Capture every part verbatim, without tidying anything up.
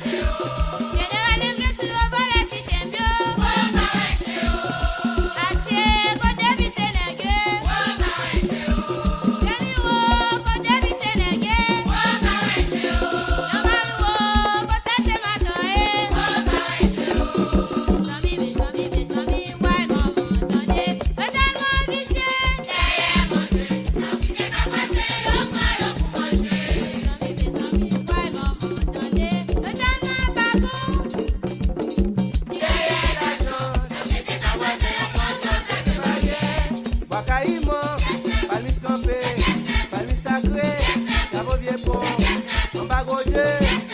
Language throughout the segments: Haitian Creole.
Jeneral Enrique sou yo vòlè ti chen yo. Atye, kote pise nèg yo? Demi wo, kote pise nèg yo? Nan Malouwo, kote se maton ye? Mezanmi, mezanmi, mezanmi, why manman tande? Yo tèlman visye, dèyè manje. Mezanmi, mezanmi, why manman tande? Yo tèlman bagou. Dèyè lajan, n ap jete ka vwazen yo pran tòl kase baryè. Bwa Kayiman, Palmis kanpe, Palmis sakre, Kavo Vye Pon, anba Gwo Je,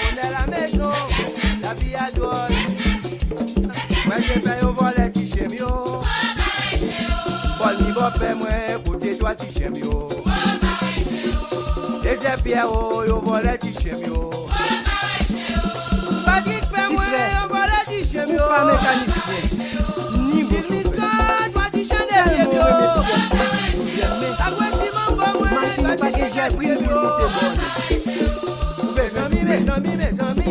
Onè Lamezon, Lavi a Dwòl. Mwen te fè yo vòlè ti chen m yo. Bòl mi bòpè mwen, kote twa ti chen m yo. Dezyè Pyèwo, yo vòlè ti chen m yo. Patrik fè mwen, yo vòlè ti chen m yo. Ou pa mekanisyen, ni bon chofè. Jilmison, twa ti chen de pye m yo. Tèlman w renmen ti pye chen, ou jèmen. Apre siman bò mwen, machin ou pa gen jèl, pri m pou l monte bò. Mezanmi, mezanmi, mezanmi,